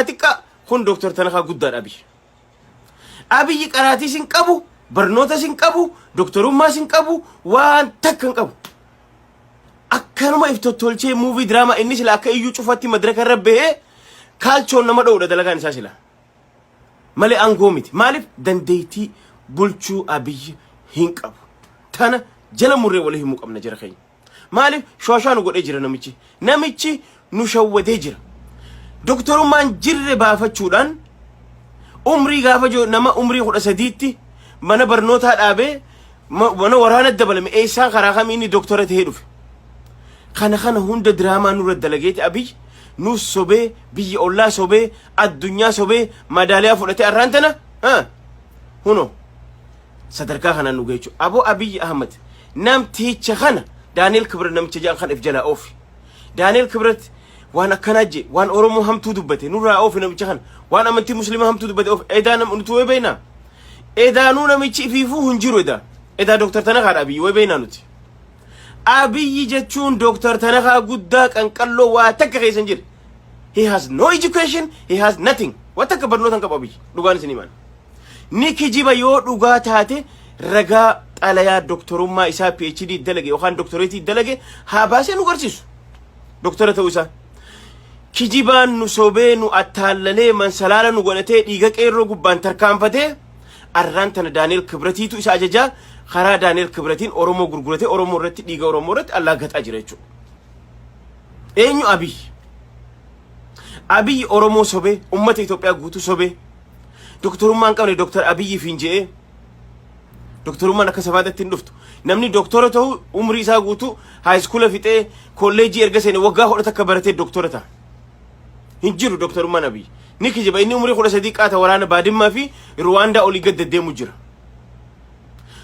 Xiqqaa kun Dooktar Tanakaa guddaadha Abiy. Abiyyi qaraatiis hin qabu, barnootas hin qabu, doktorummaas hin qabu, waan takka hin qabu. Akkanuma if tottolchee muuvii diraamaa inni sila akka iyyuu cufatti madraka irra bahee kaalchoon nama dho'udha dalagaan isaa sila. Malee aangoo miti. Maaliif dandeettii bulchuu Abiyyi hin qabu. Tana jala murree walii himuu qabna jara keenya. Maaliif shooshaa nu godhee jira namichi. Namichi nu shawwadee jira. Doktorummaan jirre baafachuudhaan umrii gaafa nama umrii 13tti mana barnootaa dhaabee mana waraana dabalame eessaa karaa kamii inni doktora ta'ee dhufe. Kana kana hunda diraamaa nurra dalageeti Abiy nuus sobee biyya ollaa sobee addunyaa sobee madaaliyaa fudhatee arraan tana huno sadarkaa kanaan nu geechu. Aboo Abiy Ahmad namticha kana Daani'el Kibret namicha jedhan kan if jalaa oofi. Daani'el Kibret waan akkanaa je waan Oromoo hamtuu dubbate nurraa oofi namicha kana waan amantii musliimaa hamtuu dubbate oofi edaa nam nuti way beeknaa. Edaanuu namichi ifiifuu hin jiru edaa. Edaa Dooktar Tanakaadha Abiyyi way beeknaa nuti. Abiyyi jechuun Dooktar Tanakaa guddaa qanqalloo waa takka keessa hin jirre. He has no education, he has nothing. Waa takka barnoota hin qabu Abiyyi. Dhugaan isin himaan. Ni kijiba yoo dhugaa taate ragaa xalayaa doktorummaa isaa PhD dalage yookaan doktoreetii dalage haa baasee nu garsiisu. Doktora ta'uu isaa. Kijibaan nu sobee nu attaallalee mansalaala nu godhatee dhiiga qeerroo gubbaan tarkaanfatee arraan tana Daani'el Kibratiitu isa ajajaa karaa Daani'el Kibratiin Oromoo gurguratee Oromoo irratti dhiiga Oromoo irratti allaagaxaa jira jechuudha. Eenyu Abiy? Abiy Oromoo sobee uummata Itoophiyaa guutuu sobee doktorummaa hin qabne Doktar Abiyyiif hin je'ee doktorummaan akka safaatatti hin dhuftu. Namni doktora ta'u umrii isaa guutuu haayiskuula fixee kolleejjii erga seene waggaa 11 baratee doktora ta'a. Hin jiru doktorummaan Abiyyi. Ni kijiba inni umrii 13 qaata waraana Baadimmaa fi Ruwaandaa olii gad deddeemu jira.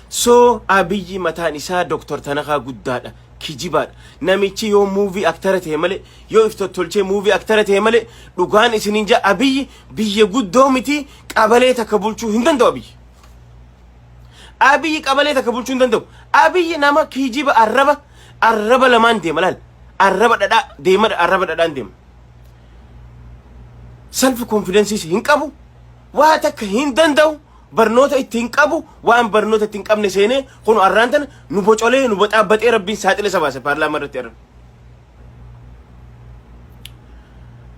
So Abiyyi mataan isaa Doktor Tanakaa guddaadha. Kijibaadha. Namichi yoo muuvii aktara ta'e malee yoo if tottolchee muuvii aktara ta'e malee dhugaan isiniin jaa Abiyyi biyya guddoo miti qabalee takka bulchuu hin danda'u Abiyyi. Abiyyi qabalee takka bulchuu hin danda'u. Abiyyi nama kijiba arraba arraba lamaan deema laal. Arraba dhadhaa deema arraba dhadhaan deema. Self confidence hin qabu. Waa takka hin danda'u. Barnoota itti hin qabu. Waan barnoota itti hin qabne seenee kun arraan tana nu bocolee nu baxaabbaxee rabbiin saaxila isa baase paarlaamaa irratti arraba.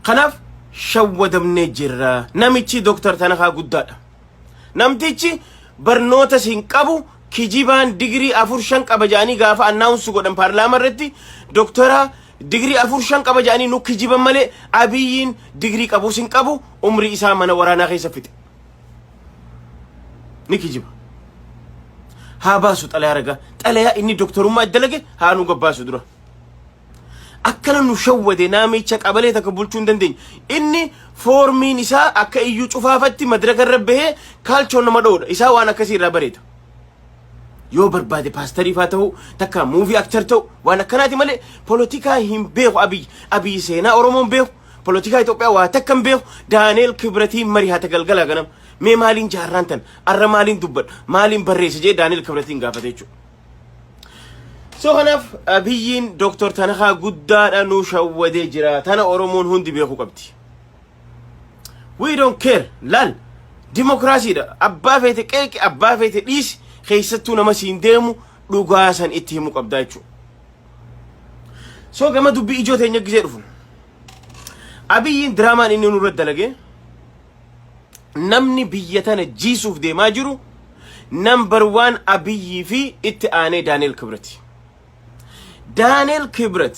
Kanaaf shawwadamnee jirra. Namichi Dooktar Tanakaa guddaadha. Namtichi barnootas hin qabu kijibaan digirii afur shan qaba jedhanii gaafa annaawunsi godhan paarlaamaa irratti doktara digirii afur shan qaba jedhanii nu kijiban malee Abiyyiin digirii qabuus hin qabu umrii isaa mana waraanaa keessa fixe. Ni kijiba. Haa baasu xalayaa ragaa. Xalayaa inni doktorummaa dalage haa nu gabbaasu dura. Akkana nu shawwade naamicha qabalee takka bulchuu hin dandeenye. Inni foormiin isaa akka iyyuu cufaafatti madraka irra bahee kaalchoon nama dho'udha. Isaa waan akkasii irraa bareeda. Yoo barbaade paastarii faa ta'u takka muuvii aktar ta'u waan akkanaati malee polotikaa hin beeku Abiy. Abiy seenaa Oromoo hin beeku. Polotikaa Itoophiyaa waa takka hin beeku. Daaneel Kibratiin mari'ata galgalaa ganama. Mee maaliin jaarraan tan arra maaliin dubbadha maaliin barreessa jee Daaneel Kibratiin gaafate jechuudha. So kanaaf Abiyyiin Dooktor Tanakaa guddaadha nu shawwadee jira. Tana Oromoon hundi beekuu qabdi. We don't care. Laal. Dimokiraasiidha. Abbaa feete qeeqi, abbaa feete dhiisi. Keessattuu nama siin deemu dhugaa san itti himuu qabdaa jechuudha. So gama dubbii ijoo teenya gisee dhufu. Abiyyiin diraamaan inni nurra dalage namni biyya tana jiisuuf deemaa jiru number one Abiyyii fi itti aanee Daani'el Kibrati. Daani'el Kibrat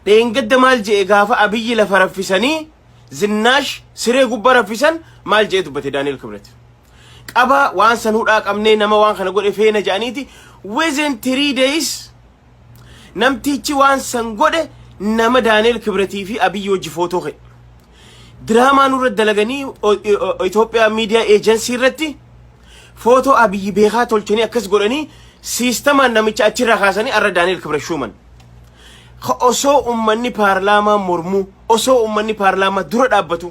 dheengadda maal je'e gaafa Abiyyi lafa raffisanii Zinnaash siree gubbaa raffisan maal je'e dubbate Daani'el Kibrat. Qaba waan san hudhaa qabnee nama waan kana godhe feena je'aniiti within 3 days namtichi waan san godhe nama Daani'el Kibratii fi Abiyyi wajji footoo ka'e. Diraamaa nurra dalaganii Itoophiyaa Miidiyaa Eejensii irratti footoo Abiyyi beekaa tolchanii akkas godhanii siistamaan namicha achirraa kaasanii arra Daani'el Kibrat shuuman. Osoo ummanni paarlaamaa mormuu osoo ummanni paarlaamaa dura dhaabbatu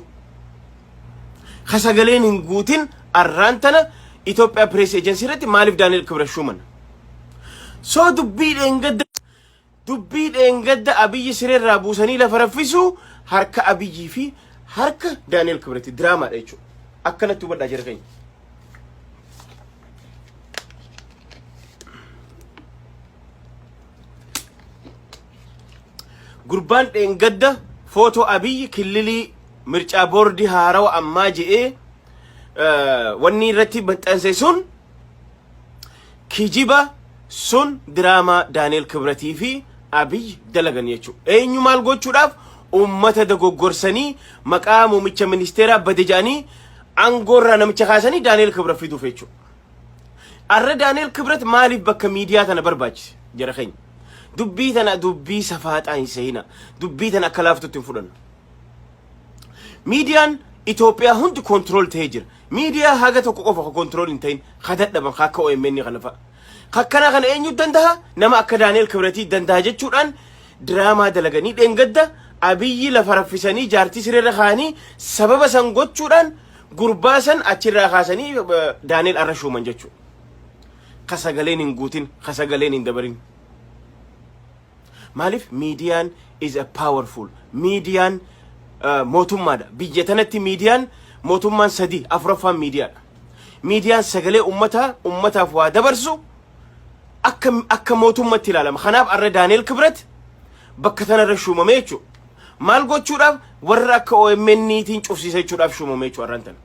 ka sagaleen hin guutin arraan tana Itoophiyaa Pirees Eejensii irratti maaliif Daani'el Kibrat shuuman? Soo dubbii dheengadda Dubbii dheengadda Abiyyi sireerraa buusanii lafa raffisuu harka Abiyyii fi harka Daani'el Kibreti diraamaadha jechuudha. Akkanatti hubadhaa jira keenya. Gurbaan dheengadda footoo Abiyyi killilii mircaa boordii haarawa ammaa je'ee wanni irratti maxxanse sun kijiba sun diraamaa Daani'el Kibratii fi Abiy dalagan jechuudha. Eenyu maal gochuudhaaf uummata dogoggorsanii maqaa muummicha ministeeraa bade jedhanii aangoorraa namicha kaasanii Daani'el Kibrat fiduuf jechuudha. Arra Daani'el Kibrat maaliif bakka miidiyaa tana barbaachise jara keenya? Dubbii tana dubbii safaaxaa hin sehina. Dubbii tana akka laaftutti hin fudhannu. Miidiyaan Itoophiyaa hundi control ta'ee jira. Miidiyaa haga tokko qofa ka control hin ta'in ka dadhaban ka akka OMN kana fa'a. Kakkana kana eenyu danda'a? Nama akka Daani'el Kibratii danda'a jechuudhaan diraamaa dalaganii dheengadda Abiyyi lafa raffisanii jaartii sireerra kaa'anii sababa san gochuudhaan gurbaa san achirraa kaasanii Daani'el arra shuuman jechuudha. Ka sagaleen hin guutin, ka sagaleen hin dabarin. Maaliif miidiyaan is a powerful. Miidiyaan mootummaadha. Biyya tanatti miidiyaan mootummaan sadii afuraffaan miidiyaadha. Miidiyaan sagalee ummataa ummataaf waa dabarsu akka mootummatti ilaalama. Kanaaf arra Daani'el Kibrat bakka tanarra shuumame jechuudha. Maal gochuudhaaf warra akka OMN-tiin cufsiisa jechuudhaaf shuumame jechuudha arraan tana.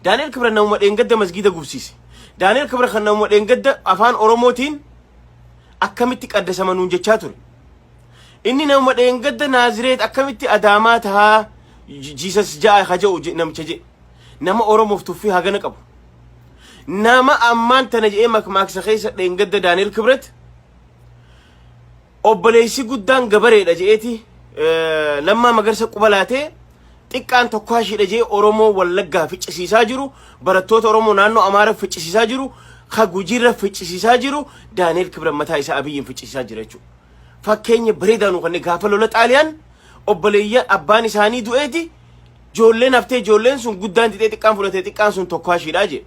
Daani'el Kibrat namuma dheengadda masgiida gubsiise. Daani'el Kibrat kan namuma dheengadda afaan Oromootiin akkamitti qaddasama nuun jechaa ture. Inni namuma dheengadda Naazireet akkamitti Adaamaa tahaa Jesus ja'a ka jedhu namicha jedhe. Nama Oromoof tuffii hagana qabu. Nama ammaan tana jedhee makmaaksa keessa dheengadda Daani'el Kibret obboleessi guddaan gabareedha jedheeti Lammaa Magarsa quba laatee xiqqaan tokkaashiidha jedhee Oromoo Wallaggaa ficcisiisaa jiru barattoota Oromoo naannoo Amaaraa ficcisiisaa jiru ka Gujiirra ficcisiisaa jiru Daani'el Kibret mataa isaa Abiyyiin ficcisiisaa jira jechuudha. Fakkeenya bareedaa nu kanneen gaafa lola Xaaliyaan obboleeyyan abbaan isaanii du'eeti ijoolleen haftee ijoolleen sun guddaan xixee xiqqaan fudhatee xiqqaan sun tokkaashiidha jedhe.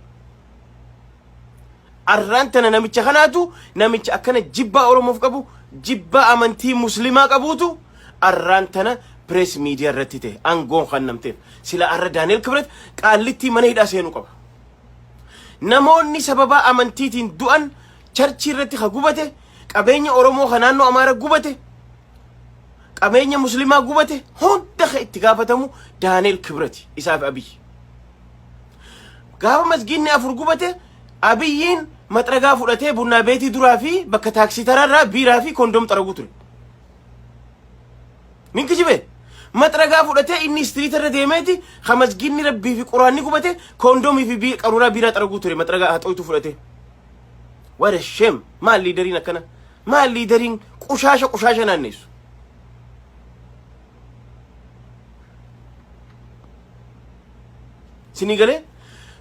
Arraan tana namicha kanaatu namicha akkana jibbaa Oromoof qabu jibbaa amantii muslimaa qabuutu arraan tana press miidiyaa irratti ta'e aangoon kan namteef sila arra Daani'el Kibret qaallittii mana hidhaa seenuu qaba. Namoonni sababaa amantiitiin du'an charchii irratti ka gubate qabeenya Oromoo ka naannoo Amaara gubate qabeenya muslimaa gubate hunda ka itti gaafatamu Daani'el Kibreti isaaf Abiy. Gaafa masgiinni afur gubate Abiyyiin maxragaa fudhatee bunnaa beetii duraa fi bakka taaksii taraarraa biiraa fi koondom xaragu ture. Nin kijibe. Maxragaa fudhatee inni istiriita irra deemeeti ka masgiinni rabbii fi quraanni gubate koondomii fi qaruuraa biiraa xaraguu ture maxragaa haxooytu fudhatee. What a shame. Maal leaderiin akkana? Maal leaderiin qushaasha qushaasha naanneessu? Sinii galee?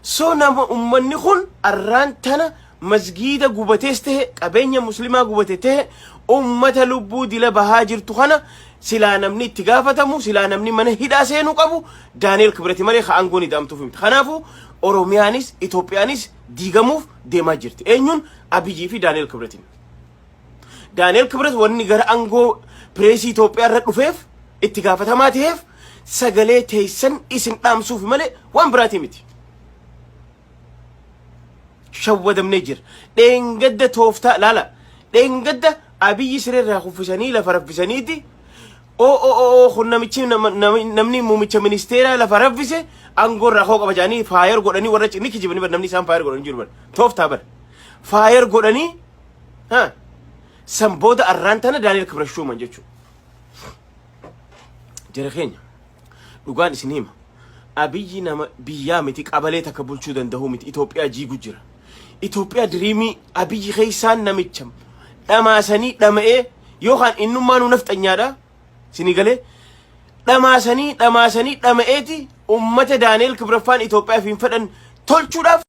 So nama ummanni kun arraan tana masgiida gubatees tahe qabeenya muslimaa gubate tahe ummata lubbuu dila bahaa jirtu kana silaa namni itti gaafatamu silaa namni mana hidhaa seenuu qabu Daani'el Kibreti malee ka aangoon ida'amtuuf miti. Kanaafuu Oromiyaanis Itoophiyaanis diigamuuf deemaa jirti. Eenyuun Abiyyii fi Daani'el Kibretiin. Daani'el Kibret wanni gara aangoo pireesii Itoophiyaa irra dhufeef itti gaafatamaa ta'eef sagalee teessan isin dhaamsuuf malee waan biraatii miti. Shawwadamnee jira. Dheengadda tooftaa laala. Dheengadda Abiyyi sireerraa kuffisanii lafa raffisaniiti. O o o o kun namichi namni muummicha ministeeraa lafa raffise aangoo irraa koo qaba jedhanii fire godhanii warra ni kijibanii bar namni isaan fire godhanii jiru bar tooftaa bar fire godhanii ha san booda arraan tana Daani'el Kibrat shuuman jechuudha. Jara keenya dhugaan isin hima. Abiyyi nama biyyaa miti qabalee takka bulchuu danda'uu miti Itoophiyaa jiigu jira. Itoophiyaa dreamii Abiyyi keessaan namicha dhamaasanii dhama'ee yookaan innummaa nu nafxanyaadha. Isinii galee dhamaasanii dhamaasanii dhama'eeti ummata Daani'el Kibraffaan Itoophiyaaf hin fedhan tolchuudhaaf.